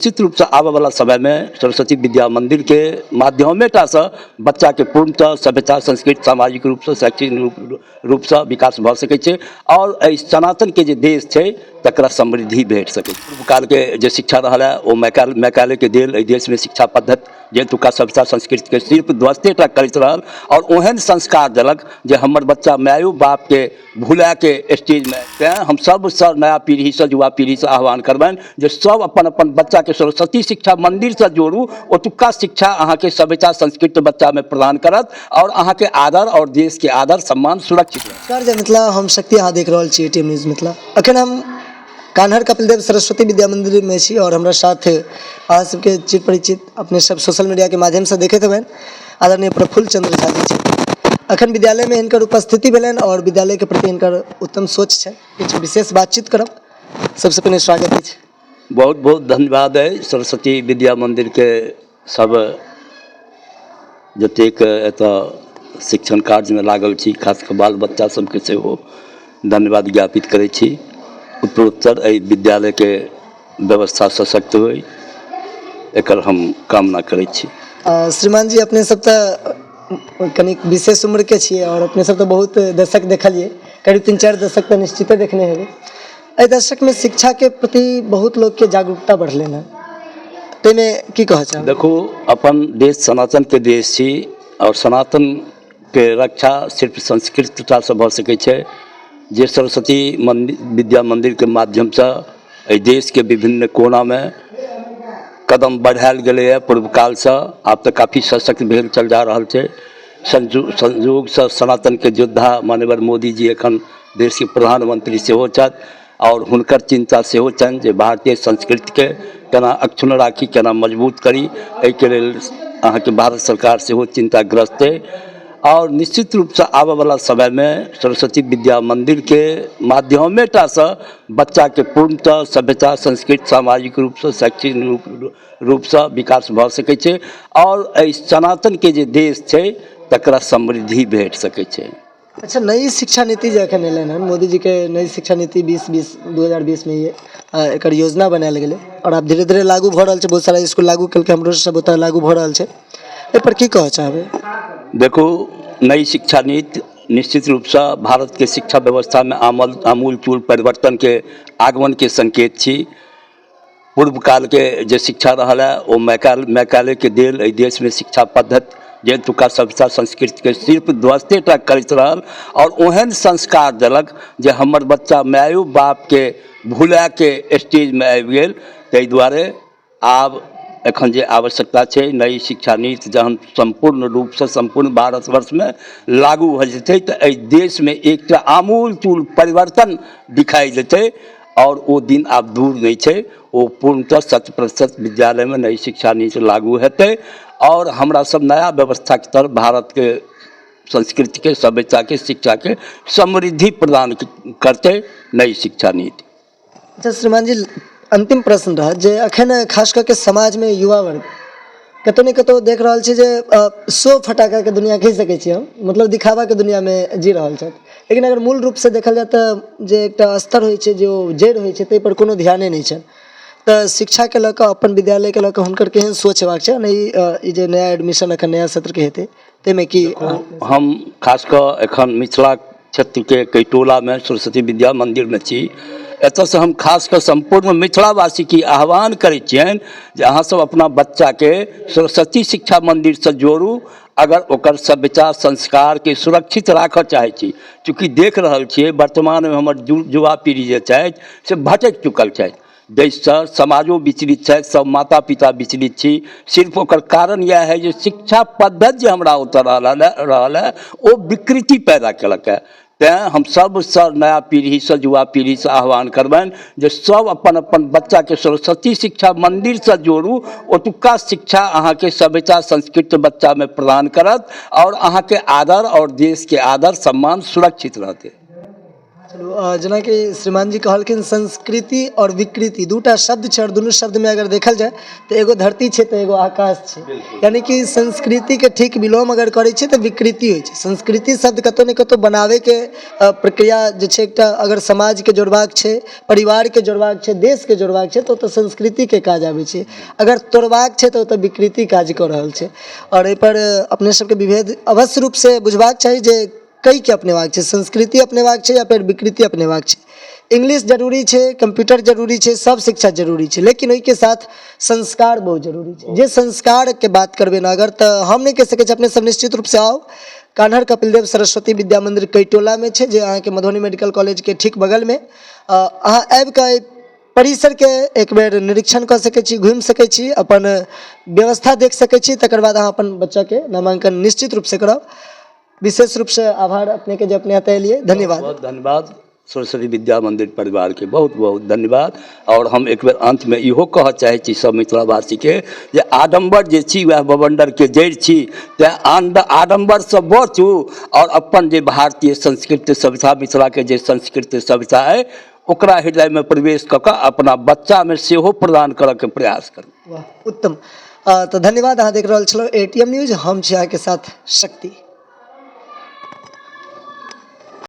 निश्चित रूपसँ आबयवला समयमे सरस्वती विद्या मन्दिरके माध्यमेटासँ बच्चाके पूर्णतः सभ्यता, संस्कृति, सामाजिक रूपसँ, शैक्षणिक रूपसँ विकास भऽ सकै छै आओर एहि सनातनके जे देश छै, तकरा समृद्धि भेट सकै छै। पूर्वकालके जे शिक्षा रहल है, ओ मैकालेके देल एहि देशमे शिक्षा पद्धति, जे एतुका सभ्यता संस्कृतिके सिर्फ ध्वस्ते टा करैत रहल आओर ओहन संस्कार देलक जे हमर बच्चा मायो बापके भुलाके स्टेजमे। तेँ हम सबसँ नया पीढ़ीसँ, युवा पीढ़ीसँ आह्वान करबनि जे सब अपन अपन बच्चाके सरस्वती शिक्षा मन्दिरसँ जोड़ू। ओतुका शिक्षा अहाँके सभ्यता संस्कृति बच्चामे प्रदान करत आओर अहाँके आदर आओर देशके आदर सम्मान सुरक्षित रहत। नमस्कार, जय मिथिला। हम शक्ति, अहाँ देख रहल छी एटीएम न्यूज मिथिला। अखन हम कान्हर कपिलदेव सरस्वती विद्या मंदिरमे छी आओर हमरा साथ अहाँ सबके चिर परिचित, अपने सब सोशल मीडियाके माध्यमसँ देखैत हेबनि, आदरणीय प्रफुल्ल चंद्र झा जी छथि। अखन विद्यालयमे हिनकर उपस्थिति भेलनि आओर विद्यालयके प्रति हिनकर उत्तम सोच छनि। किछु विशेष बातचीत करब। सबसँ पहिने स्वागत अछि। बहुत बहुत धन्यवाद अइ सरस्वती विद्या मन्दिरके सब जतेक एतऽ शिक्षण कार्यमे लागल छी, खास कऽ बाल बच्चा सबके सेहो धन्यवाद ज्ञापित करै छी। उत्तरोत्तर एहि विद्यालयके व्यवस्था सशक्त होइ, एकर हम कामना करै छी। श्रीमान जी, अपने सब तऽ कनिक विशेष उम्रके छियै आओर अपने सब तऽ बहुत दशक देखलियै, करीब 3-4 दशक तऽ निश्चिते देखने हेबै। एहि दशकमे शिक्षाके प्रति बहुत लोकके जागरूकता बढ़लै हँ, ताहिमे की कहऽ चाहबै? देखू, अपन देश सनातनके देश छी आओर सनातनके रक्षा सिर्फ संस्कृतटासँ भऽ सकै छै, जे सरस्वती मन्दिर विद्या मन्दिरके माध्यमसँ एहि देशके विभिन्न कोनामे कदम बढ़ायल गेलैए। पूर्व कालसँ आब तऽ काफी सशक्त भेल चल जा रहल छै। संयोगसँ सनातनके योद्धा मान्यवर मोदीजी एखन देशके प्रधानमंत्री सेहो छथि आओर हुनकर चिन्ता सेहो छनि जे भारतीय संस्कृतिके केना अक्षुण्ण राखी, केना मजबूत करी। एहिके लेल अहाँके भारत सरकार सेहो चिन्ताग्रस्त अइ आओर निश्चित रूपसँ आबयवला समयमे सरस्वती विद्या मन्दिरके माध्यमेटासँ बच्चाके पूर्णतः सभ्यता, संस्कृति, सामाजिक रूपसँ, शैक्षणिक रूपसँ विकास भऽ सकै छै आओर एहि सनातनके जे देश छै, तकरा समृद्धि भेट सकै छै। अच्छा, नई शिक्षा नीति जे एखन एलनि हन, मोदीजीके नई शिक्षा नीति 2020, 2020मे एकर योजना बनायल गेलै आओर आब धीरे धीरे लागू भऽ रहल छै। बहुत सारा इसकुल लागू केलकै, हमरो सब ओतऽ लागू भऽ रहल छै। एहिपर की कहऽ चाहबै? देखू, नई शिक्षा नीति निश्चित रूपसँ भारतके शिक्षा व्यवस्थामे आमूल चूल परिवर्तनके आगमनके संकेत छी। पूर्व कालके जे शिक्षा रहल है, ओ मैकालेके देल एहि देशमे शिक्षा पद्धति, जे एतुका सभ्यता संस्कृतिके सिर्फ ध्वस्ते टा करैत रहल आओर ओहन संस्कार देलक जे हमर बच्चा मायो बापके भुलाके स्टेजमे आबि गेल। ताहि दुआरे आब एखन जे आवश्यकता छै, नई शिक्षा नीति जहन सम्पूर्ण रूपसँ सम्पूर्ण भारतवर्षमे लागू भऽ जेतै, तऽ एहि देशमे एकटा आमूल चूल परिवर्तन दिखाइ देतै आओर ओ दिन आब दूर नहि छै। ओ पूर्णतः 100% विद्यालयमे नई शिक्षा नीति लागू हेतै आओर हमरा सब नया व्यवस्थाके तरफ भारतके संस्कृतिके, सभ्यताके, शिक्षाके समृद्धि प्रदान करतै नई शिक्षा नीति। अच्छा श्रीमान जी, अन्तिम प्रश्न रहत जे अखन खास कऽ के समाजमे युवा वर्ग कतौ ने कतौ देख रहल छी जे शो फटाकाके दुनिया कहि सकै छियै हम, मतलब दिखावाके दुनियामे जी रहल छथि, लेकिन अगर मूल रूपसँ देखल जाय तऽ जे एकटा स्तर होइ छै, जे ओ जड़ि होइ छै, ताहिपर कोनो ध्याने नहि छनि। तऽ शिक्षाके लऽ कऽ, अपन विद्यालयके लऽ कऽ हुनकर केहन सोच हेबाक चाही? ई जे नया एडमिशन एखन नया सत्रके हेतै, ताहिमे की? हम खास कऽ एखन मिथिला क्षेत्रके कैटोलामे सरस्वती विद्या मन्दिरमे छी। एतऽसँ हम खास कऽ सम्पूर्ण मिथिलावासीके आह्वान करै छियनि जे अहाँसभ अपना बच्चाके सरस्वती शिक्षा मन्दिरसँ जोड़ू, अगर ओकर सभ्यता संस्कारके सुरक्षित राखऽ चाहै छी। चूँकि देख रहल छियै, वर्तमानमे हमर युवा पीढ़ी जे छथि से भटकि चुकल छथि, जाहिसँ समाजो विचलित छथि, सब माता पिता विचलित छी। सिर्फ ओकर कारण इएह है जे शिक्षा पद्धति जे हमरा ओतऽ रहल है, ओ विकृति पैदा केलक है। तेँ हम सबसँ नया पीढ़ीसँ, युवा पीढ़ीसँ आह्वान करबनि जे सब अपन अपन बच्चाके सरस्वती शिक्षा मन्दिरसँ जोड़ू। ओतुका शिक्षा अहाँके सभ्यता संस्कृति बच्चामे प्रदान करत आओर अहाँके आदर आओर देशके आदर सम्मान सुरक्षित रहतै। चलू, जेनाकि श्रीमान जी कहलखिन, संस्कृति आओर विकृति दूटा शब्द छै आओर दुनू शब्दमे अगर देखल जाय तऽ एगो धरती छै तऽ एगो आकाश छै। यानी कि संस्कृतिके ठीक विलोम अगर करै छियै तऽ विकृति होइ छै। संस्कृति शब्द कतहु ने कतहु बनाबैके प्रक्रिया जे छै, एकटा अगर समाजके जोड़बाक छै, परिवारके जोड़बाक छै, देशके जोड़बाक छै, तऽ ओतऽ संस्कृतिके काज आबै छै। अगर तोड़बाक छै तऽ ओतऽ विकृति काज कऽ रहल छै। आओर एहिपर अपने सबके विभेद अवश्य रूपसँ बुझबाक चाही जे कैके अपनेबाक छै, संस्कृति अपनेबाक छै या फेर विकृति अपनेबाक छै। इंग्लिश जरूरी छै, कम्प्यूटर जरूरी छै, सब शिक्षा जरूरी छै, लेकिन ओहिके साथ संस्कार बहुत जरूरी छै। जे संस्कारके बात करबै ने अगर, तऽ हम नहि कहि सकै छी, अपने सब निश्चित रूपसँ आउ। कान्हर कपिलदेव सरस्वती विद्या मन्दिर कैटोलामे छै, जे अहाँके मधुबनी मेडिकल कॉलेजके ठीक बगलमे। अहाँ आबिकऽ एहि परिसरके एक बेर निरीक्षण कऽ सकै छी, घुमि सकै छी, अपन व्यवस्था देख सकै छी। तकर बाद अहाँ अपन बच्चाके नामाङ्कन निश्चित रूपसँ कराउ। विशेष रूपसँ आभार अपनेके जे अपने एतऽ एलियै। धन्यवाद। बहुत धन्यवाद। सरस्वती विद्या मंदिर परिवारके बहुत बहुत धन्यवाद। आओर हम एक बेर अन्तमे इहो कहऽ चाहै छी सब मिथिलावासीके जे आडम्बर जे छी वएह बवण्डरके जड़ि छी। तेँ आडम्बरसँ बचू आओर अपन जे भारतीय संस्कृति सभ्यता, मिथिलाके जे संस्कृति सभ्यता अइ, ओकरा हृदयमे प्रवेश कऽ कऽ अपना बच्चामे सेहो प्रदान करऽके प्रयास करू। वाह, उत्तम। तऽ धन्यवाद। अहाँ देख रहल छलहुँ एटीएम न्यूज, हम छी अहाँके साथ शक्ति।